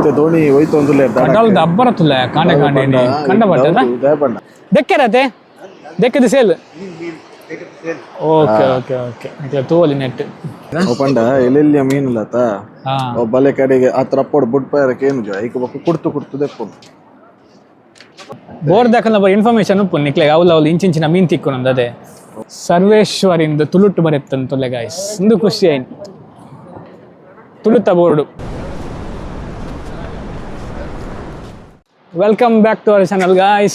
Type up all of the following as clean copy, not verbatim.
ಇತ್ತೆ ದೋಣಿ ಹೋಯ್ತು ಒಂದುಲೆ. ಕಡಲ್ದ ಅಬ್ಬರತ್ತುಲ್ಲ ಕಾಂಡೆ ಕಾಂಡೆ ಕಂಡ ಬಟ್ಟದ. ದೇಪಂಡ. ದೆಕ್ಕೆರತೆ ದೆಕ್ಕದ sale. Okay okay okay, ನಿಕ್ಲೆ ತೂವಲಿ net. ಪಂಡ ಎಲ್ಲೆಲ್ಲಿಯ ಮೀನುಲತ. ಹಾ. ಬಲೆ ಕಡೆಗೆ ಆ ತ್ರಪ್ಪೋಡು ಬುಡ್ಪಾಯರಕ್ಕೆ ಏನು ಜೋ ಐಕ ಬೊಕ್ಕ ಕುಡ್ತು ಕುಡ್ತು ದೆಪ್ಪುಂಡು. ಬೋರ್ ದಾಖಲ ಇನ್ಫಾರ್ಮೇಶನ್ ಉಪ್ಪು ನಿಕ್ಲೆ ಅವಲ ಅವಲು ಇಂಚಿಂಚಿನ ಮೀನ್ ತಿಕ್ಕು ಅದೇ ಸರ್ವೇಶ್ವರಿಂದ ತುಳುಟ್ಟು ಬರೆತ್ತಂತ ತೊಲೆ ಗಾಯ್ಸ್. ಇಂದು ಖುಷಿ ಆಯ್ತು ತುಳುತ್ತ board. Welcome back to our channel, guys.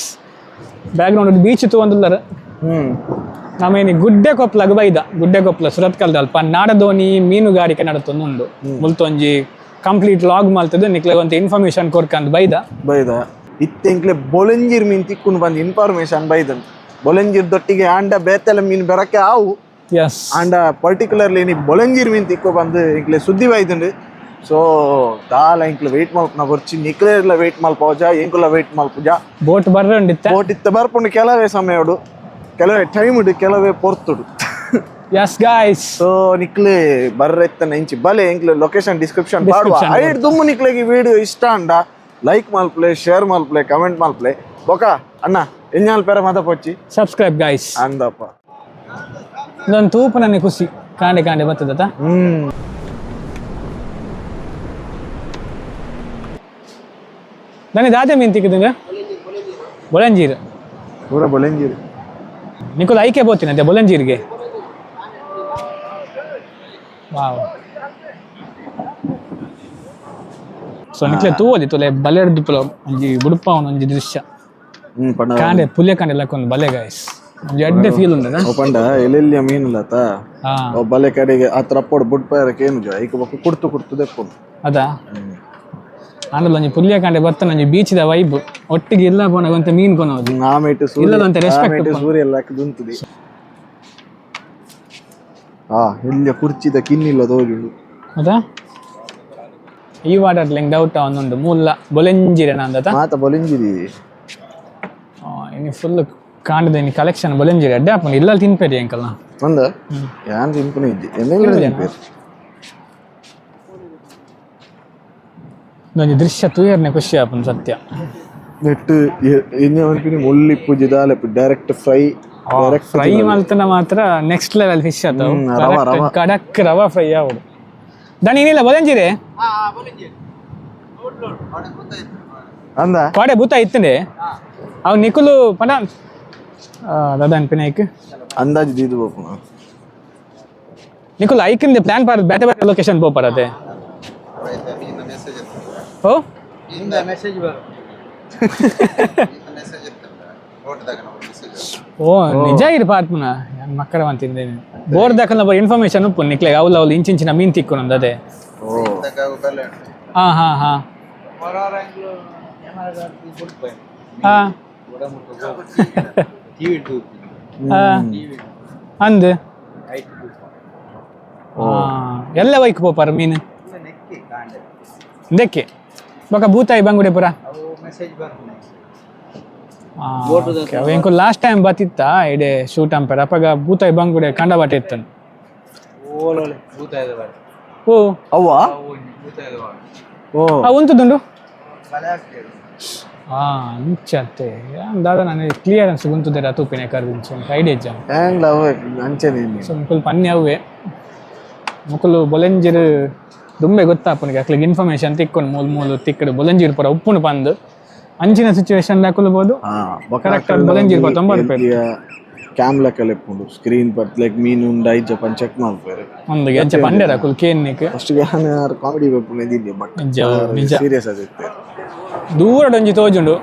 Background beach ತೂವೊಂದುಲ್ಲರ್. ನಮೇನಿ ಗುಡ್ಡೆ ಕೊಪ್ಪಲಾಗ ಬೈದ, ಗುಡ್ಡೆ ಕೊಪ್ಪಲ ಸುರತ್ಕಲ್ದ ಅಲ್ಪ ನಾಡದೋಣಿ ಮೀನುಗಾರಿಕೆ ನಡತೊಂದುಂಡು. ಮುಲ್ತೊಂಜಿ ಕಂಪ್ಲೀಟ್ ಲಾಗ್ ಮಲ್ತದೆ ನಿಕ್ಲೆ ಒಂತೆ ಇನ್ಫಾರ್ಮೇಶನ್ ಕೊರ್ಕಂದ್ ಬೈದ. ಬೈದ. ಇತ್ತೆ ಇಂಕ್ಲೆ ಬೊಲೆಂಜಿರ್ ಮೀನ್ ತಿಕ್ಕುಂಡು ಬಂದು ಇನ್ಫಾರ್ಮೇಶನ್ ಬೈದನ್. ಬೊಲೆಂಜಿರ್ ದೊಟ್ಟಿಗೆ ಆಂಡ ಬೇತೆಲ ಮೀನ್ ಬೆರಕೆ ಆವು. ಎಸ್. ಆಂಡ ಪರ್ಟಿಕ್ಯುಲರ್ಲಿ ನೀ ಬೊಲೆಂಜಿರ್ ಮೀನ್ ತಿಕ್ಕು ಬಂದು ಇಂಕ್ಲೆ ಸುದ್ದಿ ಬೈದುಂಡು. ಸೊ ದಾಲ ಇಂಕ್ಲೆ ವೆಯ್ಟ್ ಮಲ್ಪುನ ಬೊರ್ಚಿ, ನಿಕ್ಲೆರ್ಲ ವೆಯ್ಟ್ ಮಲ್ಪೋಜ, ಎಂಕುಲ ವೆಯ್ಟ್ ಮಲ್ಪುಜ. ಬೋಟ್ ಬರ್ರಂಡಿತ್ತ. ಬೋಟ್ ಇತ್ತ ಬರ್ಪುಂಡು ಕೆಲವೇ ಸಮಯಡು, ಕೆಲವೇ ಟೈಮ್ ಕೆಲವೇ ಪೊರ್ತುಡು. Yes guys. So ನಿಕ್ಲೆ ಬರ್ರೆತ್ತನ ಇಂಚಿ ಬಲೆ, ಎಂಕ್ಲೆ ಲೊಕೇಶನ್ ಡಿಸ್ಕ್ರಿಪ್ಷನ್ ಪಾಡುವ. Description. ಐಡ್ ದುಮ್ಮು ನಿಕ್ಲೆಗೆ ವಿಡಿಯೋ ಇಷ್ಟ ಅಂಡ ಲೈಕ್ ಮಲ್ಪ್ಲೆ, ಶೇರ್ ಮಲ್ಪ್ಲೆ, ಕಮೆಂಟ್ ಮಲ್ಪ್ಲೆ. ಬೊಕ ಅಣ್ಣ ಎಂಜಾಲ್ ಪೆರ ಮದ ಪೊಚ್ಚಿ. Subscribe guys. ಅಂದಪ್ಪ. ಇದೊಂದು ತೂಪು ನನಗೆ ಖುಷಿ, ಕಾಂಡೆ ಕಾಂಡೆ ಬರ್ತದತ. ನನಗೆ ದಾದೆ ಮೀನು ತಿಕ್ಕಿದಂಗ ಬೊಳಂಜೀರು. ಪೂರ ಬೊಲೆಂಜಿರಿ. ನಿಕೋಲ ಐಕೆ ಬೋತೀನಿ ಅದೇ ಬೊಲಂಜೀರಿಗೆ. ವಾವ್. ಸೊ ನಿಕ್ಲೆ ತೂವಲಿ ತುಲೆ ಬಲೆರ್ದು ಪುಲ ಒಂಜಿ ಬುಡುಪಾವನ ಒಂಜಿ ದೃಶ್ಯ. ಪಂಡ. ಕಾಂಡೆ ಪುಲ್ಯ ಕಾಂಡೆ ಲಕ್ಕೊಂದು ಬಲೆ ಗಾಯ್ಸ್, ಒಂಜಿ ಎಡ್ಡೆ ಫೀಲ್ ಉಂಡದ. ಓ ಪಂಡ ಎಲ್ಲೆಲ್ಲಿಯ ಮೀನುಲತ. ಹಾ. ಓ ಬಲೆ ಕಡೆಗೆ ಆ ತ್ರಪ್ಪೋಡು ಬುಡ್ಪಾಯರಕ್ಕೆ ಏನು ಜೋ ಐಕ ಬೊಕ್ಕ ಕುಡ್ತು ಕುಡ್ತು ದೆಪ್ಪುಂಡು. ಅದ ಆಂಡಲ ಒಂಜಿ ಪುಲ್ಯ ಕಾಂಡೆ ಬರ್ತಾನ ಒಂಜಿ ಬೀಚ್ದ ವೈಬ್ ಒಟ್ಟಿಗೆ ಇಲ್ಲ ಪೋನಾಗ ಒಂತೆ ಮೀನ್ ಕೊನೋದು. ಆಮೇಟು ಸೂರ್ಯ. ಇಲ್ಲದಂತೆ respect. ಆಮೇಟು ಸೂರ್ಯ ಎಲ್ಲ ದುಂತುದಿ. ಆ ಎಲ್ಲಿಯ ಕುರ್ಚಿದ ಕಿನ್ನಿಲ್ಲ ತೋಜುಂಡು. ಅದ ಈ ವಾಟರ್ ಲಿಂಗ್ ಡೌಟ್ ಒಂದೊಂದು ಮೂಲ ಬೊಲೆಂಜಿರನ ಅಂದತ. ಮಾತ ಬೊಲೆಂಜಿರಿ. ಇನ್ನು ಫುಲ್ ಕಾಂಡದ ಇನ್ನು ಕಲೆಕ್ಷನ್ ಬೊಲೆಂಜಿರಿ ಅಡ್ಡೆ ಆಪುಂಡು. ಇಲ್ಲ ತಿನ್ಪೇರಿ ಅಂಕಲ್. ಒಂದ ಯಾನ್ ತಿನ್ಪುನ ಇಜ್ಜಿ, ಎನ್ನೆಲ್ಲ ತಿನ್ಪೇರು. ಒಂಜಿ ದೃಶ್ಯ ತೂಯರ್ನೆ ಖುಷಿ ಆಪುಂಡು ಸತ್ಯ. ನೆಟ್ ಎಂಜ ಮನ್ಪಿನಿ ಮುಳ್ಳಿ ಪೂಜಿ ದಾಲೆ direct fry, direct. Fry ಮಲ್ತನ ಮಾತ್ರ next level fish ಆತವು. ರವ, ರವ. ಕಡಕ್ ರವಾ ಫ್ರೈ ಆವಡು. ದಣಿ ಏನಿಲ್ಲ ಬೊಲೆಂಜಿರಿ. ಅಂದ. ಪಾಡೆ ಭೂತ ಇತ್ತಂಡೆ ಅವು ನಿಕುಲು ಪಂಡ ದಾದ ಅನ್ಪಿನ ಐಕ್. ಅಂದಾಜು ದೀದು ಬೋಪುನ. ನಿಕುಲು ಐಕಿಂದ ಪ್ಲಾನ್ ಪಾರ್ ಬೇತೆ ಬೇತೆ ಲೊಕೇಶನ್ ಪೋಪಾರತೆ. ಓ. ಓ ನಿಜ ಇರು ಪಾತ್ಮನ ಯಾನ್ ಮಕ್ಕಳ ಅಂತಿದ್ದೇನೆ. ಬೋರ್ ದಾಖಲ ಇನ್ಫಾರ್ಮೇಶನ್ ಉಪ್ಪು ನಿಕ್ಲೆ ಅವಲ ಅವಲು ಇಂಚಿಂಚಿನ ಮೀನ್ ತಿಕ್ಕು ನಂದು ಅದೇ. ಓ. ಹಾ ಹಾ ಹಾ ಹಾ ಹಾ ಅಂದ್ ಎಲ್ಲ ವೈಕ್ ಪೋಪಾರ ಮೀನು ಇದಕ್ಕೆ ಬೊಕ ಬೂತಾಯಿ ಬಂಗುಡೆ ಪುರ. ಎಂಕು ಲಾಸ್ಟ್ ಟೈಮ್ ಬತ್ತಿತ್ತ ಇಡೆ ಶೂಟ್ ಅಂಪೆರ್ ಅಪಗ ಬೂತಾಯಿ ಬಂಗುಡೆ ಕಂಡ ಬಟ್ಟೆ ಇತ್ತನು. ಓ. ಅವ್ವ ಓ. ಆ ಉಂತುದುಂಡು. ಹಾ ಅಂಚತ್ತೆ ದಾದ ನಾನು ಕ್ಲಿಯರೆನ್ಸ್ ಗುಂತುದೆರ ತೂಪಿನ ಕರ್ದಿಂಚ ಐಡಿಯಾ ಇಜ್ಜ. ಹ್ಯಾಂಗ್ಲ ಅವ ಅಂಚನೆ ನೀ. ಸೊ ಮುಕುಲು ಪನ್ನಿ ಅವ್ವೆ ಮುಕುಲು ಬೊಲೆಂಜಿರು ದುಂಬೆ ಗೊತ್ತಾಪುನಿಗೆ ಅಕ್ಲಿಗೆ ಇನ್ಫಾರ್ಮೇಶನ್ ತಿಕ್ಕೊಂಡು ಮೂಲು ಮೂಲು ತಿಕ್ಕಡು ಬೊಲೆಂಜಿರು ಪೂರ ಉಪ್ಪುನು ಪಂದು ಅಂಚಿನ ಸಿಚುವೇಶನ್ ದಾಕುಲ್ಬೋದು. ಹಾ ಬೊಕ. Correct ಆದ್ ಬೊಲೆಂಜಿರ್ ಪತ್ತ ಒಂಬತ್ತು. ಕ್ಯಾಮ್ ಲೆಕ್ಕ ಲೆಪ್ಪುಂಡು ಸ್ಕ್ರೀನ್ ಪತ್ ಲೈಕ್ ಮೀನು ಉಂಡ ಇಜ್ಜ ಪನ್ ಚೆಕ್ ಮಲ್ಪೆರ್. ಒಂದು ಅಂಚ ಪಂಡೆರ ಅಕುಲು ಕೇನ್ನಿಕ್. ಫಸ್ಟ್ ಯಾನ್ ಕಾಮಿಡಿ ಪಪ್ಪುನ ಇದ್ದೆ ಬಟ್ ನಿಜ ನಿಜ. ಸೀರಿಯಸ್ ಆದಿತ್ತೆ. ದೂರಡೊಂಜಿ ತೋಜುಂಡು.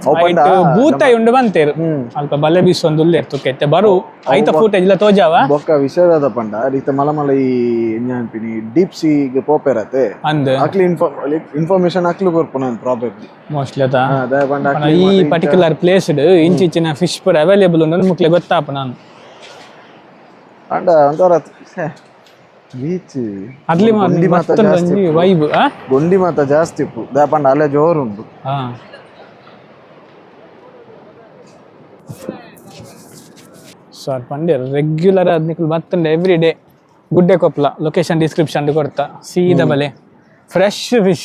ಅವು ಪಂಡ ಐಟ್ ಬೂತಾಯಿ ಉಂಡು ಬಂತೇರು ಅಲ್ಪ ಬಲೆ ಬೀಸೊಂದು ಉಲ್ಲೇರ್ ತುಕೆತ್ತೆ ಬರು ಐತ ಫೂಟೇಜ್ ಇಲ್ಲ ತೋಜಾವ. ಬೊಕ್ಕ ವಿಷಯದ ಪಂಡ ಇತ್ತ ಮಲ ಮಲ ಈ ಎಂಜ ಅನ್ಪಿನಿ ಡೀಪ್ ಸಿಗ್ ಪೋಪೆರತೆ. ಅಂದ್. ಅಕ್ಲಿ ಇನ್ಫಾರ್ಮೇಶನ್ ಅಕ್ಲು ಕೊರ್ಪುನ ಪ್ರಾಬಬ್ಲಿ. ಮೋಸ್ಟ್ಲಿ ಅತ. ದಾಯ ಪಂಡ ಪಂಡ ಈ ಪರ್ಟಿಕ್ಯುಲರ್ ಪ್ಲೇಸ್ ಇಂಚಿಂಚಿನ ಫಿಶ್ ಪೂರ ಅವೈಲೇಬಲ್ ಉಂಡು ಮುಕ್ಲೆ ಗೊತ್ತಾಪ ನಾನು. ಅಂಡ ಒಂಥರ ಬೀಚ್. ಅದ್ಲಿ ಗೊಂಡಿ ಮಾತ ಜಾಸ್ತಿ. ವೈಬ್ ಆ. ಗೊಂಡಿ ಮಾತ ಜಾಸ್ತಿ ಉಪ್ಪು ದಾಯ ಪಂಡ ಅಲ್ಲೇ ಜೋರು ಉಂಟು. ಹಾ ಸರ್ ಪಂಡೇರ್ ರೆಗ್ಯುಲರ್ ಆದ್ ನಿಕುಲು ಬತ್ತಂಡೆ every day Gudde Koppala location description ಕೊಡ್ತಾ ಸೀದಾ ಬಲೆ. Fresh fish.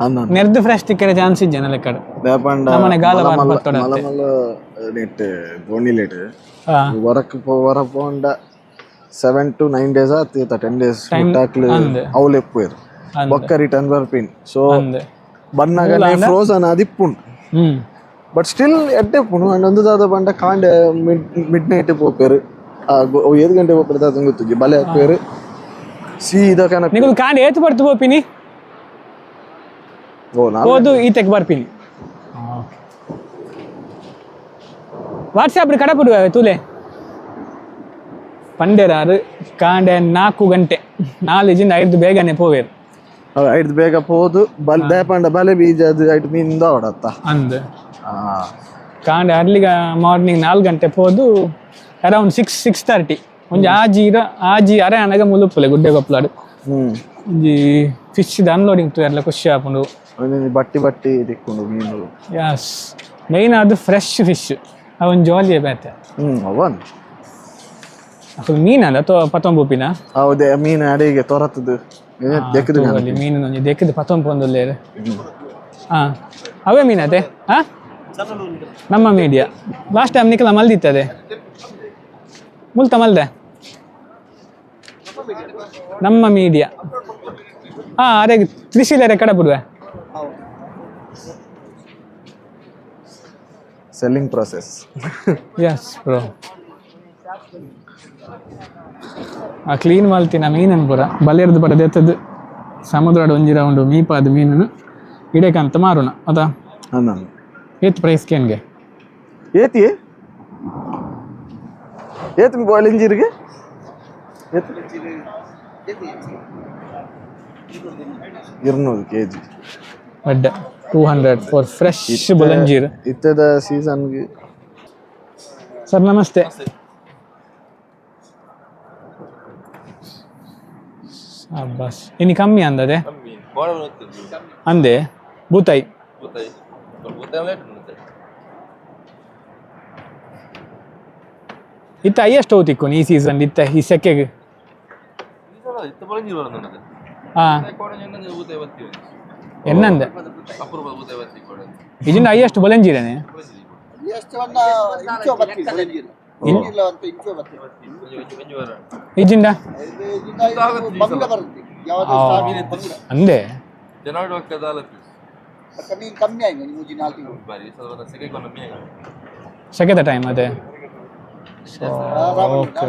ಅಂದ ನೆರ್ದು ಫ್ರೆಶ್ ತಿಕ್ಕರೆ ಚಾನ್ಸ್ ಇಜ್ಜೆ ಲೆಕ್ಕಡ್. ದೇಪಂಡ. ನಮ್ಮನೆ ಗಾಲ ಮಲ್ಲ ಮಲ್ಲ ಬತ್ತೊಡ. ಮಲ್ಲ ಮಲ್ಲ ನೆಟ್ ದೋಣಿಲೇಟ್ ವರಕ್ ವರ ಪೋಂಡ 7 ಟು 9 ಡೇಸ್ ಆತ, 10 ಡೇಸ್ ಮುಟ್ಟಾಕ್ಲು ಅಂದ್. ಅವ್ಲು ಎಪ್ಪುವೆರ್. ಅಂದ್. ಬೊಕ್ಕ ರಿಟರ್ನ್ ಬರ್ಪಿನ್, ಸೊ ಅಂದ್. ಬನ್ನಗನೆ ಫ್ರೋಸನ್ ಆದಿಪ್ಪುಂಡು. ಬಟ್ ಸ್ಟಿಲ್ ಎಡ್ಡೆ ಉಪ್ಪುಂಡು. ಅಂಡ್ ಒಂದು ದಾದ ಪಂಡ, ಕಾಂಡೆ ಮಿಡ್ ನೈಟ್ ಪೋಪೆರ್, ಏಳು ಗಂಟೆ ಪೋಪೆರ್ ದಾದ ಗೊತ್ತುಜಿ, ಬಲೆ ಹಾಕ್ಪೆರ್, ಸೀದಾ ಕನ. ನಿಗುಲ್ ಕಾಂಡೆ ಏತ್ ಬರ್ತು ಪೋಪಿನಿ? ಓ ನಾ ಹೋದು ಈತೆಕ್ ಬರ್ಪಿನಿ. ವಾಟ್ಸಾಪ್ ಕಡಪುಡುವ ತೂಲೆ. ಪಂಡೆರಾರು ಕಾಂಡೆ 4 ಗಂಟೆ, ನಾಲ್ಜಿಂದ ಐದು ಬೇಗನೆ ಪೋವೇರು. ಐದು ಬೇಗ ಪೋದು ಬಲ್ ದೇಪಂಡ ಬಲೆ ಬೀಜ ಅದು ಐಟ್ ಮೀನ್ ಹೊಡತ್ತ. ಅಂದ್, ಕಾಂಡೆ ಅರ್ಲಿಗ ಮಾರ್ನಿಂಗ್ 4 ಗಂಟೆ ಪೋದು ಅರೌಂಡ್ 6, 6:30, ಒಂಜಿ ಆಜಿ ಇರ ಆಜಿ ಅರೆ ಅನಗ ಮುಲುಪುಲೆ ಗುಡ್ಡೆ ಕೊಪ್ಪಲಾಡು. ಒಂಜಿ ಫಿಶ್ ಅನ್ಲೋಡಿಂಗ್ ತೂಯರ್ಲ ಖುಷಿ ಆಪುಂಡು. ಒಂದೊಂದು ಬಟ್ಟಿ ಬಟ್ಟಿ ತಿಕ್ಕೊಂಡು ಮೀನು. ಯಾಸ್, ಮೈನ್ ಅದು ಫ್ರೆಶ್ ಫಿಶ್, ಅವನ್ ಜಾಲಿಯೇ ಬೇತೆ. ಅವನ್. ಅಸಲು ಮೀನಲ್ಲ ಅಥವಾ ಪತೊಂಬುಪಿನ? ಹೌದೇ, ಮೀನು ಅಡಿಗೆ ತೊರತದು ದೆಕ್ಕದು. ಅಲ್ಲಿ ಮೀನು ಒಂಜಿ ದೆಕ್ಕದು ಪತೊಂಪೊಂದುಲ್ಲೇರು. ಹಾ, ಅವೇ ಮೀನತೆ. ಹಾ, ನಮ್ಮ media last time ನಿಕಲ ಮಲ್ದಿತ್ತದೆ, ಮುಲ್ತ ಮಲ್ದೆ ನಮ್ಮ ಮೀಡಿಯಾ. ಹಾ, ಅರೆ ತ್ರಿಶೀಲರೆ ಕಡ ಬಿಡುವೆ. Selling process. S bro, ಆ ಕ್ಲೀನ್ ಮಲ್ತಿನ ಮೀನನ್ ಪೂರ ಬಲೆರ್ದು ಪರ ದೆತ್ತದು ಸಮುದ್ರದ ಒಂಜಿ ರೌಂಡು ಮೀಪಾದ ಮೀನನ್ನು ಇಡೇಕಂತ ಮಾರುಣ ಅದ. ನಾನು ಏತ್ ಪ್ರೈಸ್ ಕೇನ್ಗೆ? ಏತಿ ಏತ್ ಬಾಯ್ಲಿಂಜಿರಿಗೆ ಏತ್? 200 ಕೆಜಿ. ಅಡ್ಡ 200 ಫಾರ್ ಫ್ರೆಶ್ ಬೊಲಂಜೀರ್. ಇತ್ತದ ಸೀಸನ್ಗೆ. ಸರ್ ನಮಸ್ತೆ. ಬಸ್ ಇನ್ನು ಕಮ್ಮಿ ಅಂದದೆ ಅಂದೆ ಬೂತಾಯಿ. ಇತ್ತ ಹೈಯೆಸ್ಟ್ ಹೋತಿಕ್ಕು ಈ ಸೀಸನ್ ಇತ್ತ ಈ ಸೆಕೆಗೆ. ಹಾ, ಎನ್ನಂದೆ ಇದನ್ನ ಹೈಯೆಸ್ಟ್ ಬೊಲಂಜೀರನೆ. ಇಜಿಂದ ಅಂದೆ. ಸೆಕೆದ ಟೈಮ್ ಅದೇ. ಓಕೆ,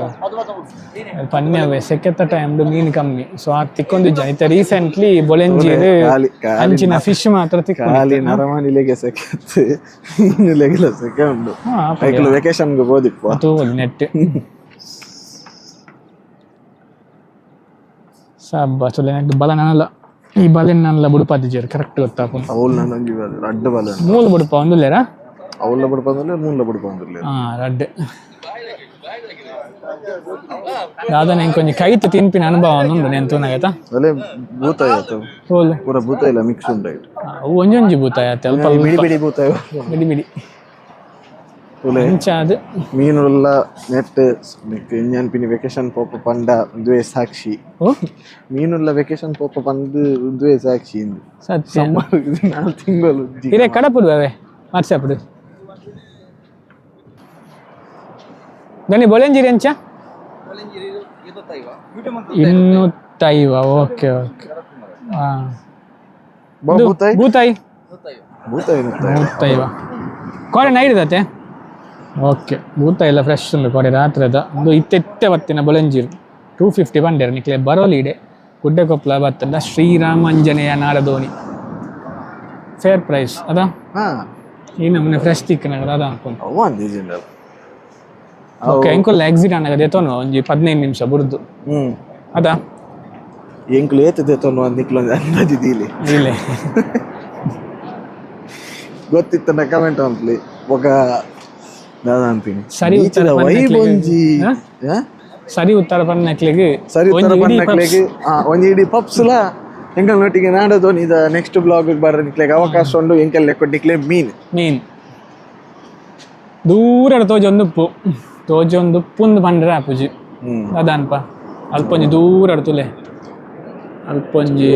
ಪನ್ಯವೇ ಸೆಕೆತ ಟೈಮ್ ಮೀನು ಕಮ್ಮಿ, ಸೊ ಆ ತಿಕ್ಕೊಂದು ಇತ್ತ ರೀಸೆಂಟ್ಲಿ ಬೊಲೆಂಜೀರ್ ಖಾಲಿ ಖಾಲಿ ಅಂಚಿನ ಫಿಶ್ ಮಾತ್ರ ತಿಕ್ಕು. ಖಾಲಿ ನರಮಾನಿಲೆಗೆ ಸೆಕೆತ್, ಮೀನುಲೆಗೆಲ್ಲ ಸೆಕೆ ಉಂಡು. ಐಕ್ಲು ವೆಕೇಶನ್ಗೆ ಹೋದಿಪ್ಪ. ತೂವೊಲಿ ನೆಟ್ ಸಬ್ಬ ಚೊಲೆ ನೆಟ್ ಬಲ ನನಲ್ಲ, ಈ ಬಲೆ ನನ್ನಲ್ಲ ಬುಡುಪಾತಿಜೇರು ಕರೆಕ್ಟ್ ಗೊತ್ತಾಪುಂಡು. ಅವಳು ನನ್ನ ರಡ್ಡು ಬಲ. ಮೂಲು ಬುಡುಪ ಒಂದುಲ್ಲೇರಾ? ಅವಳ ಬುಡಪ ಅಂದ್ರೆ ಮೂಲ ಬುಡಪ ಅಂದಿರ್ಲಿ. ಹಾ, ರಡ್ಡು ದಾದನ ಇಂಕೊಂಜಿ ಕೈತ ತಿನ್ಪಿನ ಅನುಭವ ಉಂಡು ನೆನ್ ತೂನಾಗತ್ತ. ಅಲ್ಲೇ ಭೂತ ಆಯ್ತು. ಹೋಲು. ಪೂರ ಭೂತ ಇಲ್ಲ ಮಿಕ್ಸ್ ಉಂಟು. ಅವು ಒಂಜೊಂಜಿ ಭೂತ ಆಯ್ತು ಅಲ್ಪ. ಬಿಡಿ ಬಿಡಿ ಭೂತ. ಬಿಡಿ ಬಿಡಿ. ತುಲೆ. ಅಂಚ ಅದು. ಮೀನುಲ್ಲ ನೆಟ್ ಇಂಜನ್ ವೆಕೇಶನ್ ಪೋಪ ಪಂಡ ದ್ವೇ ಸಾಕ್ಷಿ. ಓ. ಮೀನುಲ್ಲ ವೆಕೇಶನ್ ಪೋಪ ಪಂದು ದ್ವೇ ಸಾಕ್ಷಿ ಇಂದು. ಸತ್ಯ. 4 ತಿಂಗಳು. ಹಿರೇ ಕಡಪುಡು ಅವೇ ವಾಟ್ಸಪ್ ದನಿ. ಬೊಲೆಂಜಿರಿ ಅಂಚ 250. ಓಕೆ ಓಕೆ, ಹಾಂ. ಭೂತಾಯಿ. ಬೂತಾಯಿ. ಭೂತಾಯಿ. 150 ಕೋಡೆ ನೈಟ್ ದತೆ. ಓಕೆ, ಬೂತಾಯಿ ಎಲ್ಲ ಫ್ರೆಶ್ ಉಂಡು ಕೋಡೆ ರಾತ್ರಿದ ಒಂದು ಇತ್ತೆ ಇತ್ತೆ ಬತ್ತಿನ ಬೊಲೆಂಜೀರು 250 ಬಂಡೇರು. ನಿಕ್ಲೆ ಬರೋಲಿ ಇಡೆ ಗುಡ್ಡೆ ಕೊಪ್ಪಲ ಬತ್ತದ ಶ್ರೀರಾಮಾಂಜನೇಯ ನಾಡದೋಣಿ. ಫೇರ್ ಪ್ರೈಸ್ ಅದ. ಹಾ. ಈ ನಮ್ಮನೆ ಫ್ರೆಶ್ ತಿಕ್ಕನ ಅದ ಅನ್ಕೊಂಡು. ಅವ ಅಂದಿಜಿಂಡ. ಓಕೆ, ಎಂಕುಲ್ಲ ಎಕ್ಸಿಟ್ ಅನ್ನಗದೆ ಎತ್ತೋನು ಒಂಜಿ 15 ನಿಮಿಷ ಬುರ್ದು. ಅದ. ಎಂಕ್ಲು ಏತದೆ ತೊನ್ನು ಒಂದು ನಿಕ್ಲೊಂದು ಅಂದಾಜು ದೀಲಿ. ಇಲ್ಲ. ಗೊತ್ತಿತ್ತನ ಕಮೆಂಟ್ ಅನ್ಪ್ಲಿ ಬೊಕ ದಾದ ಅನ್ಪಿನಿ. ಸರಿ ಉತ್ತರ ವೈಬ್ ಒಂಜಿ. ಹಾ? ಹಾ? ಸರಿ ಉತ್ತರ ಪನ್ನಕ್ಲೆಗ್ ಸರಿ ಉತ್ತರ ಒಂಜಿ ಇಡೀ ಪನ್ನಕ್ಲೆಗ್ ಒಂಜಿ ಇಡೀ ಪಪ್ಸ್ಲ ಎಂಕಲ್ ನೊಟ್ಟಿಗೆ ನಾಡದೋನಿ ಇದ ನೆಕ್ಸ್ಟ್ ಬ್ಲಾಗ್ ಬರ್ರ ನಿಕ್ಲೆಗ್ ಅವಕಾಶ ಉಂಡು. ಎಂಕಲ್ ಲೆಕ್ಕ ನಿಕ್ಲೆ ಮೀನ್. ಮೀನ್ ದೂರ ತೋಜೊಂದುಪ್ಪು ತೋಜೊಂದುಪ್ಪುಂದು ಪಂಡ್ರೆ ಆಪುಜಿ. ಅದಾನ್ಪ ಅಲ್ಪ ಒಂಜಿ ದೂರ ತುಲೆ. ಅಲ್ಪೊಂಜಿ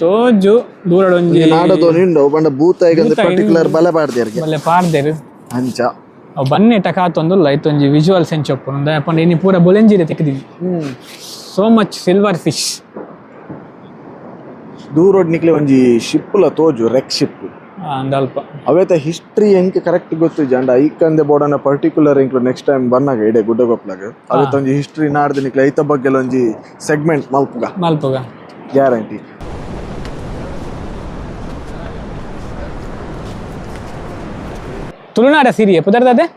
ತೋಜು ದೂರಡೊಂಜಿ ನಾಡದೋನಿ ಉಂಡು ಪಂಡ ಭೂತಾಯಿಗೆ ಪರ್ಟಿಕ್ಯುಲರ್ ಬಲ ಪಾಡ್ದೇರ್ಗೆ ಬಲ್ಲೆ ಪಾಡ್ದೇರು. ಅಂಚ. ಅವು ಬನ್ನೆ ಟಕಾತೊಂದುಲ್ಲ ಐತೊಂಜಿ ವಿಜುವಲ್ ಸೆನ್ಸ್ ಒಪ್ಪುನು ದಾಯೆ ಇನಿ ಪೂರ ಬೊಲೆಂಜಿರೆ ತೆಕ್ದಿನಿ. So much silver fish. ದೂರೋಡ್ ನಿಕ್ಲೆ ಒಂಜಿ ಶಿಪ್ ಲ ತೋಜು, ರೆಕ್ ಶಿಪ್. ಅಂದಲ್ಪ. ಅವೇತ ಹಿಸ್ಟ್ರಿ ಎಂಕ್ ಕರೆಕ್ಟ್ ಗೊತ್ತಿಜ್ಜಿ ಅಂಡ ಐಕಂದೆ ಬೋಡನ ಪರ್ಟಿಕ್ಯುಲರ್ ಎಂಕ್ಲು ನೆಕ್ಸ್ಟ್ ಟೈಮ್ ಬನ್ನಾಗ ಇಡೆ ಗುಡ್ಡಗೊಪ್ಲಾಗ ಅವೇತ ಒಂಜಿ ಹಿಸ್ಟ್ರಿ ನಾಡ್ದು ನಿಕ್ಲೆ ಐತ ಬಗ್ಗೆ ಒಂಜಿ ಸೆಗ್ಮೆಂಟ್ ಮಲ್ಪುಗ. ಮಲ್ಪುಗ. ಗ್ಯಾರಂಟಿ. ತುಳುನಾಡ ಸಿರಿಯೆ ಪುದರ್ದದೆ.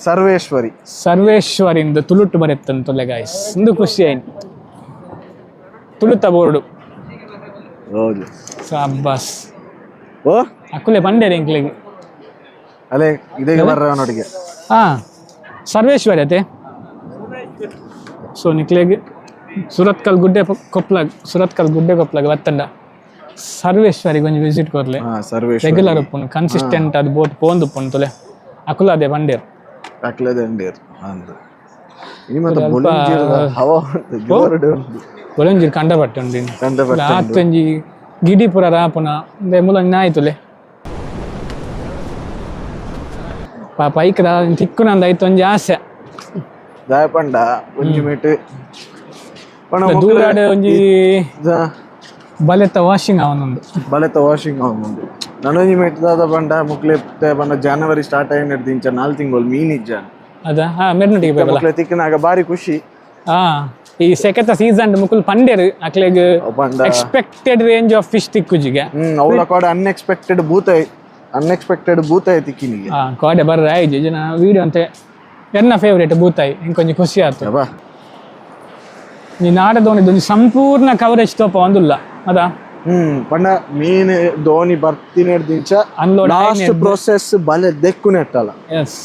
ಸರ್ವೇಶ್ವರಿ. ಸರ್ವೇಶ್ವರಿಂದು ತುಳುಟ್ಟು ಬರೆತ್ತಂತುಲ್ಲೆ ಗಾಯ್ಸ್, ಇಂದು ಖುಷಿ ಆಯ್ತು ತುಳುತ ಬೋರ್ಡು. ಹೌದು. ಸಾಬ್ಬಾಸ್. ಓ. ಅಕ್ಕುಲೆ ಬಂಡೇರಿ ಎಂಕ್ಲೆಗ್. ಅಲೆ ಇದೇ ಬರ್ರ ನೋಡಿಗೆ. ಹಾ, ಸರ್ವೇಶ್ವರಿ ಅತೆ. ಸೊ ನಿಕ್ಲೆಗ್ ಸುರತ್ಕಲ್ ಗುಡ್ಡೆ ಕೊಪ್ಲಾಗ್, ಸುರತ್ಕಲ್ ಗುಡ್ಡೆ ಕೊಪ್ಲಾಗ್ ಬತ್ತಂಡ ಸರ್ವೇಶ್ವರಿಗೆ ಒಂಜಿ ವಿಸಿಟ್ ಕೊರ್ಲೆ. ಹಾ, ಸರ್ವೇಶ್ವರಿ. ರೆಗ್ಯುಲರ್ ಉಪ್ಪುನು, ಕನ್ಸಿಸ್ಟೆಂಟ್ ಅದು ಬೋಟ್ ಪೋಂದು ಉಪ್ಪುನು ತುಲೆ, ಅಕುಲ ಅದೇ ಬಂಡೇರು. ಅಕ್ಲೆದೆ ಅಂಡೇರ್ ಅಂದ್ ಇನಿ ಮತ್ತೆ ಬೊಲಿಂಜಿರದ ಹವಾ ಉಂಟು, ಜೋರುಡು ಉಂಟು. ಒಳೊಂಜಿ ಕಂಡ ಬಟ್ಟೆ ಉಂಡು ಇನ್ನು. ಕಂಡ ಬಟ್ಟೆ. ಆತೊಂಜಿ ಗಿಡಿ ಪೂರ ರಾಪುನ ಇಂದೆ ಮೂಲೊಂಜಿ ನಾಯ್ತುಲೆ ಪಾಪ ಐಕ್ದ ತಿಕ್ಕುನಂದ ಐತೊಂಜಿ ಆಸೆ. ದಾಯ ಪಂಡ ಒಂಜಿ ಮೇಟ್ ಪಂಡ. ದೂರಾಡ್ ಒಂಜಿ ಬಲೆತ ವಾಷಿಂಗ್ ಅವನೊಂದು. ಬಲೆತ ವಾಷಿಂಗ್ ಆಗುಂಡು. ನನೊಂಜಿ ಮೇಟ್ ದಾದ ಪಂಡ ಮುಕ್ಲೆ ಪಂಡ ಜನವರಿ ಸ್ಟಾರ್ಟ್ ಆಯಿನ ದಿಂಚ 4 ತಿಂಗಳು ಮೀನ್ ಇಜ್ಜ. ಅದ ಹಾ ಮೆರ್ನಟಿಗೆ ಪೋಯಬಲ. ಮುಕ್ಲೆ ತಿಕ್ಕನಾಗ ಬಾರಿ ಖುಷಿ. ಹಾ, ಈ ಸೆಕೆತ ಸೀಸನ್ ಮುಕುಲ್ ಪಂಡೇರು ಅಕ್ಲೆಗ್. ಅವ್ ಪಂಡ expected range of fish ತಿಕ್ಕುಜಿಗೆ. ಅವಳ ಕೋಡ ಅನ್ಎಕ್ಸ್ಪೆಕ್ಟೆಡ್ ಬೂತಾಯಿ, ಅನ್ಎಕ್ಸ್ಪೆಕ್ಟೆಡ್ ಬೂತಾಯಿ ತಿಕ್ಕಿನಿಗೆ. ಹಾ, ಕೋಡೆ ಬರ್ರ ಆಯ್ಜಿ ಜನ ವಿಡಿಯೋ ಅಂತೆ. ಎನ್ನ ಫೇವ್ರೇಟ್ ಬೂತಾಯಿ, ಇಂಕೊಂಜಿ ಖುಷಿ ಆತು. ಅಬ್ಬಾ. ಈ ನಾಡದೋಣಿದ ಒಂಜಿ ಸಂಪೂರ್ಣ ಕವರೇಜ್ ತೋಪ ಒಂದುಲ್ಲ ಅದ. ಪಂಡ ಮೀನ್ ದೋಣಿ ಬರ್ತೀನಿ ದಿಂಚ unload. Last process ಬಲೆ ದೆಕ್ಕು ನೆಟ್ಟಲ್ಲ. ಎಸ್,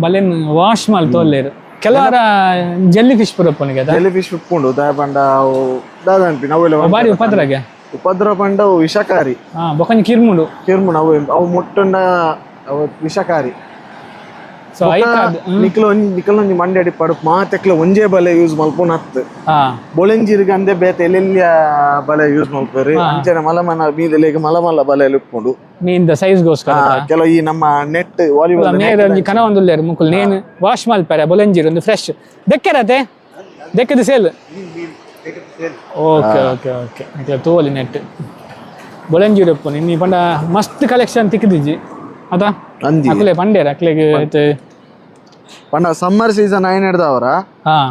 ಬಲೆನ್ ವಾಶ್ ಮಲ್ ತೋಲ್ಲೇರು. ಕೆಲವರ ಜೆಲ್ಲಿ ಫಿಶ್ ಪುರಪ್ಪನಿಗೆ. ಜೆಲ್ಲಿ ಫಿಶ್ ಉಪ್ಪುಂಡು. ದಾಯ ಪಂಡ ಅವು ದಾದ ಅನ್ಪಿ ಅವೆಲ್ಲ. ಬಾರಿ ಉಪದ್ರಗೆ. ಉಪದ್ರ ಪಂಡ ಅವು ವಿಷಕಾರಿ. ಹಾ, ಬೊಕೊಂಜಿ ಕಿರ್ಮುಂಡು. ಕಿರ್ಮುಂಡು ಅವು. ಅವು ಮುಟ್ಟುಂಡ ಅವು ವಿಷಕಾರಿ. ಸೊ ಐಕಾದ್ ನಿಕ್ಲ ಒಂಜಿ ನಿಕಲ್ ಒಂಜಿ ಮಂಡೆ ಅಡಿ ಪಡು ಮಾತೆಕ್ಲ ಒಂಜೇ ಬಲೆ ಯೂಸ್ ಮಲ್ಪುನ ಹತ್ತು. ಬೊಳೆಂಜಿರ್ಗ್ ಅಂದೆ ಬೇತೆ ಎಲ್ಲೆಲ್ಲಿಯ ಬಲೆ ಯೂಸ್ ಮಲ್ಪೇರು. ಅಂಚನೆ ಮಲಮನ ಮೀದೆಲೆಗ್ ಮಲ ಮಲ್ಲ ಬಲೆ ಉಪ್ಪುಂಡು. ಮೀನ್ the size ಗೋಸ್ಕರ. ಕೆಲವು ಈ ನಮ್ಮ ನೆಟ್ ವಾಲಿಬಾಲ್. ಮೇರೆ ಒಂಜಿ ಕನ ಒಂದುಲ್ಲೇರು ಮುಕುಲ್ ನೇನು ವಾಶ್ ಮಲ್ಪರೆ ಬೊಲೆಂಜಿರ್ ಒಂದು fresh ದೆಕ್ಕೆರತೆ ದೆಕ್ಕದ sale. Okay okay okay, ನಿಕ್ಲೆ ತೋಲಿ ನೆಟ್ ಬೊಲೆಂಜಿರ್ ಉಪ್ಪುನು. ಇನ್ನಿ ಪಂಡ ಮಸ್ತ್ ಕಲೆಕ್ಷನ್ ತಿಕ್ಕಿದಿಜ್ಜಿ ಅದ. ಅಂದಿ. ಅಕ್ಲೆ ಪಂಡೇರ್ ಅಕ್ಲೆಗ್ ಐತೆ. ಪಂಡ ಸಮ್ಮರ್ ಸೀಸನ್ ಐನ್ ಹಿಡ್ದವರ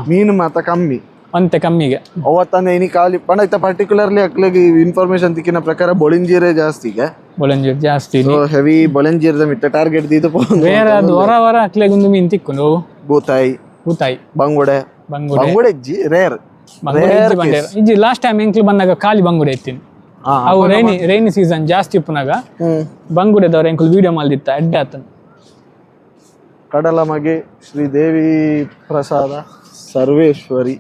ಮೀನು ಮಾತ ಕಮ್ಮಿ. ಒಂತೆ ಕಮ್ಮಿಗೆ. ಅವತ್ತಂದ್ರೆ ಇನಿ ಖಾಲಿ ಪಂಡ ಇತ್ತ ಪರ್ಟಿಕ್ಯುಲರ್ಲಿ ಅಕ್ಲೆಗ್ ಇನ್ಫಾರ್ಮೇಶನ್ ತಿಕ್ಕಿನ ಪ್ರಕಾರ ಬೊಳಿಂಜೀರೇ ಜಾಸ್ತಿ ಈಗ. ಬೊಲೆಂಜಿರ್ ಜಾಸ್ತಿ. ಸೊ ಹೆವಿ ಬೊಳೆಂಜೀರದ ಮಿತ್ತ ಟಾರ್ಗೆಟ್ ದೀದು. ಬೇರೆ ಅದು ಹೊರ ಹೊರ ಅಕ್ಲೆಗ್ ಒಂದು ಮೀನು ತಿಕ್ಕೊಂಡು ಬೂತಾಯಿ. ಬೂತಾಯಿ. ಬಂಗುಡೆ. ಬಂಗುಡೆ. ಬಂಗುಡೆ ಇಜ್ಜಿ, ರೇರ್. ಬಂಗುಡೆ ಇಜ್ಜಿ ಬಂಡೇರ್ ಇಜ್ಜಿ. ಲಾಸ್ಟ್ ಟೈಮ್ ಎಂಕ್ಲು ಬಂದಾಗ ಖಾಲಿ ಬಂಗುಡೆ ಇತ್ತೀನಿ. ಅವು rainy rainy season ಜಾಸ್ತಿ ಉಪ್ಪುನಾಗ ಬಂಗುಡೆದವ್ರು ಎಂಕುಲು ವಿಡಿಯೋ ಮಲ್ದಿತ್ತ, ಎಡ್ಡೆ ಆತನ. ಕಡಲಮಗೆ ಶ್ರೀದೇವಿ ಪ್ರಸಾದ ಸರ್ವೇಶ್ವರಿ.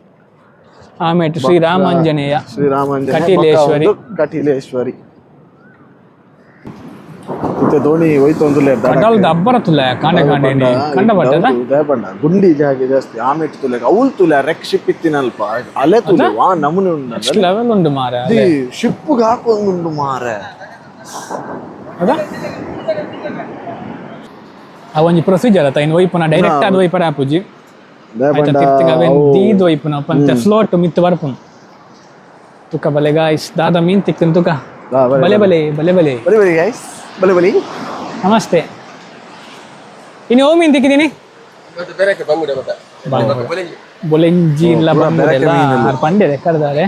ಆಮೇಲೆ ಶ್ರೀ ರಾಮಾಂಜನೇಯ. ಶ್ರೀರಾಮಾಂಜನೇಯ. ಕಟೀಲೇಶ್ವರಿ. ಬೊಕ್ಕ ಒಂದು ಕಟೀಲೇಶ್ವರಿ. ಇತ್ತೆ ದೋಣಿ ಹೋಯ್ತು ಒಂದು. ಕಡಲ್ದ ಅಬ್ಬರ ತುಲ್ಲ ಕಾಂಡೆ ಕಾಂಡೆ ಕಂಡ ಬಟ್ಟದ. ಪಂಡ ಗುಂಡಿ ಜಾಗೆ ಜಾಸ್ತಿ ಆಮೇಲೆ ತುಲೆ ಅವಲ್ ತುಲೆ ರೆಕ್ ಶಿಪ್ ಇತ್ತಿನಲ್ಪ ಅಲೆ ತುಲೆ ವಾ ನಮೂನೆ ಉಂಡು. ಲೆವೆಲ್ ಉಂಡು ಮಾರ. ಶಿಪ್ ಹಾಕೊಂದುಂಡು ಮಾರೆ. ಅದ ಆ ಒಂಜಿ ಪ್ರೊಸೀಜರ್ ಅತ್ತ ಇನ್ನು ಒಯ್ಪುನ ಡೈರೆಕ್ಟ್ ಅದು ಒಯ್ಪರ ಆಪುಜಿ. ಆಯ್ತಾ, ತಿರ್ತಿಗ ಅವೇನ್ ದೀದ್ ಒಯ್ಪುನ ಪಂತೆ ಫ್ಲೋಟ್ ಮಿತ್ತು ಬರ್ಪುನು. ತುಕ ಬಲೆ ಗಾಯ್ಸ್, ದಾದ ಮೀನ್ ತಿಕ್ತನ್ ತುಕ. ಬಲೆ ಬಲೆ ಬಲೆ ಬಲೆ. ಬಲಿ ಬಲಿ ಗೈಸ್, ಬಲಿ ಬಲಿ. ನಮಸ್ತೆ, ಇನ್ನು ಓ ಮೀನ್ ತಿಕ್ಕಿದೀನಿ? ಬೊಲೆಂಜಿ ಇಲ್ಲ, ಬಂಗುಡೆ ಪಂಡೆ ಕರೆದಾರೆ.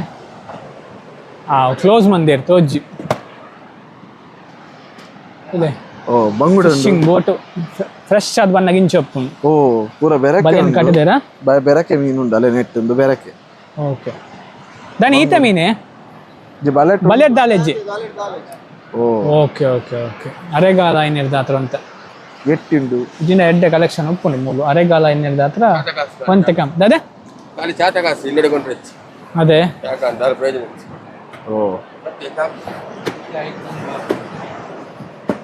ಆ ಕ್ಲೋಸ್ ಮಂದಿರ್ ತೋಜ್ಜಿ ಇದೆ. ಓ, ಬಂಗುಡೆ ಉಂಡು. Fishing boat fresh ಆದ್ ಬನ್ನಾಗ ಇಂಚೊಪ್ಪು. ಓ, ಪೂರ ಬೆರಕೆ. ಬಲೆನ್ ಉಂಡು. ಕಟ್ಟಿದೇರಾ? ಬೆರಕೆ ಮೀನು ಉಂಡು ಅಲೆ ನೆಟ್ ಉಂಡು ಬೆರಕೆ. ಓಕೆ, ದಾನಿ ಈತ ಮೀನೆ? ಜಿ ಬಲೆ. ಬಲೆ ದಾಲೆಜ್ಜಿ. ಓ. Okay okay okay, ಅರೆಗಾಲ ಐನಿರ್ದ ಹತ್ರ ಅಂತ. ಎಟ್ಟಿಂಡು. ಇಜಿನ ಎಡ್ಡೆ ಕಲೆಕ್ಷನ್ ಉಪ್ಪುಂಡು ಮೂಲು. ಅರೆಗಾಲ ಐನಿರ್ದ ಹತ್ರ ಒಂತೆ ಕಮ್ ದಾದೆ. ಖಾಲಿ ಚಾಟ ಕಾಸು ಇಲ್ಲಡೆ ಕೊಂಡ್ರೆ ಹೆಚ್ಚು. ಅದೇ. ಯಾಕಂತ ದಾಲ ಪ್ರಯೋಜನ ಹೆಚ್ಚು. ಓ. ಮತ್ತೆ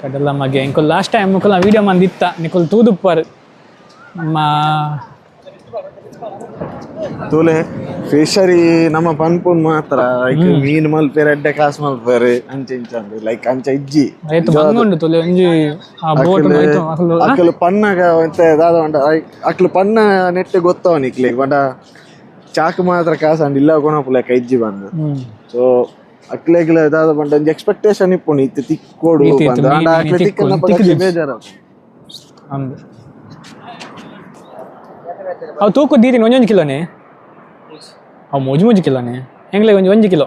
ಕಡಲ ಮಗೆ ಇಂಕುಲ್ ಲಾಸ್ಟ್ ಟೈಮ್ ಮುಕುಲ್ ವಿಡಿಯೋ ಮಂದಿತ್ತ, ನಿಕುಲ್ ತೂದುಪ್ಪರ್ ನಮ್ಮ. ತೂಲೆ. Fishery ನಮ್ಮ ಪನ್ಪುನ್ ಮಾತ್ರ ಲೈಕ್ ಮೀನ್ ಮಲ್ಪೇರ್, ಎಡ್ಡೆ ಕಾಸ್ ಮಲ್ಪೇರ್, ಅಂಚ ಇಂಚ ಲೈಕ್ ಅಂಚ ಇಜ್ಜಿ. ಐತ ಬಂಗುಂಡು ತುಲೆ ಒಂಜಿ ಆ ಬೋಟ್ ಐತ ಅಕುಲು. ಅಕುಲು ಪನ್ನಗ ಒಂತೆ ದಾದ ಪಂಡ, ಅಕ್ಲು ಪನ್ನ ನೆಟ್ ಗೊತ್ತವ ನಿಕ್ಲೆ ಪಂಡ ಚಾಕ್ ಮಾತ್ರ ಕಾಸ್ ಅಂಡ್ ಇಲ್ಲ ಕೊನಪುಲೆಕ ಇಜ್ಜಿ ಬಂದು. ಸೊ ಅಕ್ಲೆಗ್ಲ ದಾದ ಪಂಡ ಒಂಜಿ ಎಕ್ಸ್ಪೆಕ್ಟೇಷನ್ ಇಪ್ಪುಂಡು, ಇತ್ತೆ ತಿಕ್ಕೋಡು ಇತ್ತೆ ಪಂದ್. ಆಂಡ ಮೀನ್ ಅಕ್ಲೆ ತಿಕ್ಕು- ತಿಕ್ಕನ ತಿಕ್ಕುದಿಜ್ಜಿ. ಬೇಜಾರ. ಅಂದ್, ಅವು ತೂಕು ದೀದಿನ ಒಂಜೊಂಜಿ ಕಿಲೋನೆ? ಅವು ಮೂಜಿ ಮೂಜಿ ಕಿಲೋನೆ. ಎಂಗ್ಲೆ ಒಂಜಿ ಒಂಜಿ ಕಿಲೋ.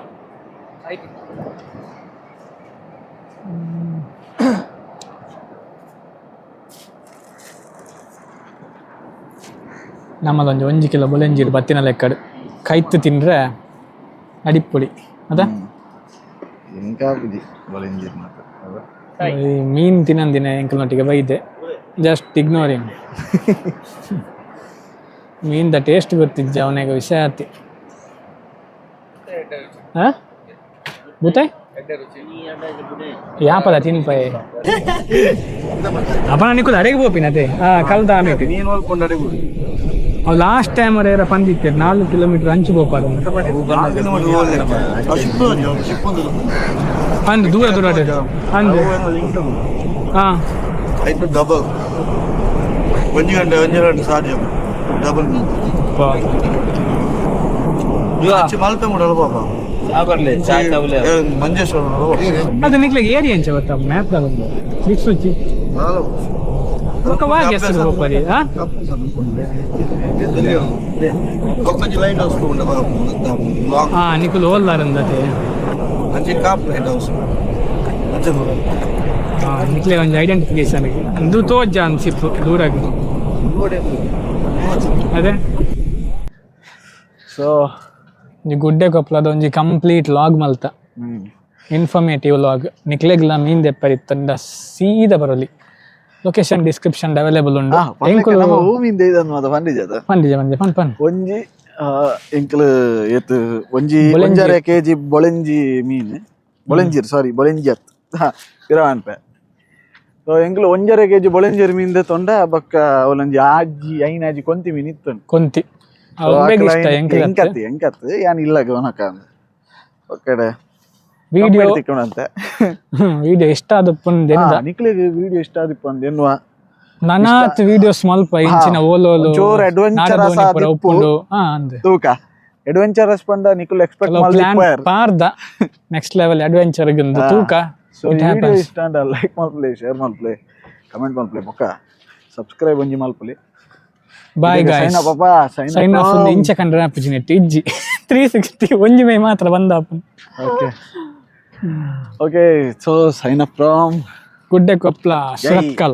ನಮ್ಮದೊಂಜಿ ಒಂಜಿ ಕಿಲೋ ಬೊಲೆಂಜಿಡ್ ಬತ್ತಿನ ಲೆಕ್ಕಡು ಕೈತು ತಿಂದ್ರೆ ಅಡಿಪೊಡಿ ಅದ. ಎಂಕಾಪುಜಿ ಬೊಲೆಂಜಿರ್ ಮಾತ್ರ ಅದ. ಈ ಮೀನ್ ತಿನ್ನಂದಿನ ಎಂಕಲ್ನೊಟ್ಟಿಗೆ ಬೈದೆ, ಜಸ್ಟ್ ಇಗ್ನೋರಿಂಗ್. ಮೀನ್ದ ಟೇಸ್ಟ್ ಗೊತ್ತಿಜ್ಜ ಅವನಿಗೆ, ವಿಷಯ ಆತಿ. ಹಾ, ಬೂತಾಯ್ ಯಾಪದ ತಿನ್ಪೈ ಅಪನ ನಿಕ್ಕುದು ಅಡೆಗೆ ಪೋಪಿನತೆ. ಹಾ, ಕಲ್ತ ಆಮೇಲೆ ಅವು ಲಾಸ್ಟ್ ಟೈಮ್ ಏರ ಪಂದಿತ್ತೆ 4 ಕಿಲೋಮೀಟರ್ ಅಂಚು ಪೋಪಾರ ಅಂದು, ದೂರ ದೂರ ಅಂದು. ಹಾ. ಐದು ಡಬಲ್, ಒಂಜಿ ಗಂಟೆ, ಒಂಜಿ ಗಂಟೆ ಸಾಧ್ಯ ಡಬಲ್. ಮಲ್ಪೆ ಕೂಡ ಪಾಪ, ಮಂಜೇಶ್ವರ. ಅದು ನಿಕ್ಲೆ ಏರಿಯಾ ಎಂಚ ಗೊತ್ತಾ? ಮ್ಯಾಪ್ ತಗೊಂಡು ದಿಕ್ಸೂಚಿ ಬೊಕ್ಕ ವಾಗಿ ಹೆಸರು ಪೋಪರಿ. ಹಾ. ಒಂಜಿ ಲೈಟ್ ಹೌಸ್. ಹಾ, ನಿಕುಲು ಓಲ್ಲಾರಂದತೆ. ಅಂಚೆ ಕಾಪ್ ಲೈಟ್ ಹೌಸ್ ಅಂಚೆ. ಹಾ, ನಿಕ್ಲೆ ಒಂಜಿ ಐಡೆಂಟಿಫಿಕೇಶನ್ ಅದು ತೋಜ ಅನ್ಸಿತ್ತು ದೂರಾಗಿ ಅದೇ. ಸೊ ಒಂಜಿ ಗುಡ್ಡೆ ಕೊಪ್ಪಳದ ಒಂಜಿ ಕಂಪ್ಲೀಟ್ ಲಾಗ್ ಮಲ್ತ. Informative log. ನಿಕ್ಲೆಗ್ಲ ಮೀನ್ ದೆಪ್ಪರಿತ್ತಂಡ ಸೀದಾ ಬರಲಿ, location description available ಉಂಡು. ಎಂಕುಲು ನಮ್ಮ ಭೂಮಿಯಿಂದ ಇದನ್ನು ಮಾತ ಪಂಡಿಜದ. ಪಂಡಿಜ ಪಂಡಿಜ, ಪನ್ ಪನ್. ಒಂಜಿ ಎಂಕ್ಲು ಏತ್ ಒಂಜಿ ಬೊಳೆಂಜಿ. 1.5 ಕೆಜಿ ಬೊಳೆಂಜಿ ಮೀನ್, ಬೊಳೆಂಜಿರ್, ಸಾರಿ, ಬೊಳೆಂಜಿ ಅತ್ ಪಿರವನ್ಪೆ. ಸೊ ಎಂಕ್ಲು 1.5 ಕೆಜಿ ಬೊಳೆಂಜಿರ್ ಮೀನ್ ತೊಂಡ ಬೊಕ್ಕ ಅವಲೊಂಜಿ ಆಜಿ ಐನ್ ಆಜಿ ಕೊಂತಿ ಮೀನ್ ಇತ್ತು. ಕೊಂತಿ ಅವು ಇಷ್ಟ ಎಂಕಲ್. ಎಂಕತ್ ಎಂಕತ್ ಯಾನ್ ಇಲ್ಲ ಗಮನಕ ಒಕ್ಕಡೆ. ವಿಡಿಯೋ ತಿಕ್ಕೊಂಡಂತೆ. ವಿಡಿಯೋ ಇಷ್ಟ ಆದಪ್ಪನ್. ನಿಕ್ಲೆಗ್ ವಿಡಿಯೋ ಇಷ್ಟ ಆದಿಪ್ಪ ಅಂದ್ ಎನ್ನುವ. ನನಾತ್ ವಿಡಿಯೋಸ್ ಮಲ್ಪ ಇಂಚಿನ ಓಲೋಲು ಒಂಚೂರು adventurous ನಾಡದೋಣಿ ಪೂರ ಆದಿಪ್ಪು. ಉಪ್ಪುಂಡು. ಹಾ, ಅಂದೆ. ತೂಕ ಅಡ್ವೆಂಚರಸ್ ಪಂಡ ನಿಕುಲ್ ಎಕ್ಸ್ಪೆಕ್ಟ್ ಕೆಲವು ಪ್ಲಾನ್ ಮಲ್ದಿಪ್ಪಾಯರ್. ಪಾರ್ದ, next level adventure ತೂಕ. So it video happens. ಇಷ್ಟ ಅಂಡ ಲೈಕ್ ಮಲ್ಪಲೆ, ಶೇರ್ ಮಲ್ಪಲೆ, ಕಮೆಂಟ್ ಮಲ್ಪಲೆ, ಬೊಕ್ಕ ಸಬ್ಸ್ಕ್ರೈಬ್ ಒಂಜಿ ಮಲ್ಪಲೆ. Bye sign guys. Up ಅಪ್ಪ, sign. Sign of. ಇಂಚ ಕಂಡ್ರೆ ಆಪುಜಿ ನೆಟ್ ಇಜ್ಜಿ. 360 ಒಂಜಿ ಮೈ ಮಾತ್ರ ಬಂದ. Okay okay, so sign up from Gudde Koppala, Surathkal.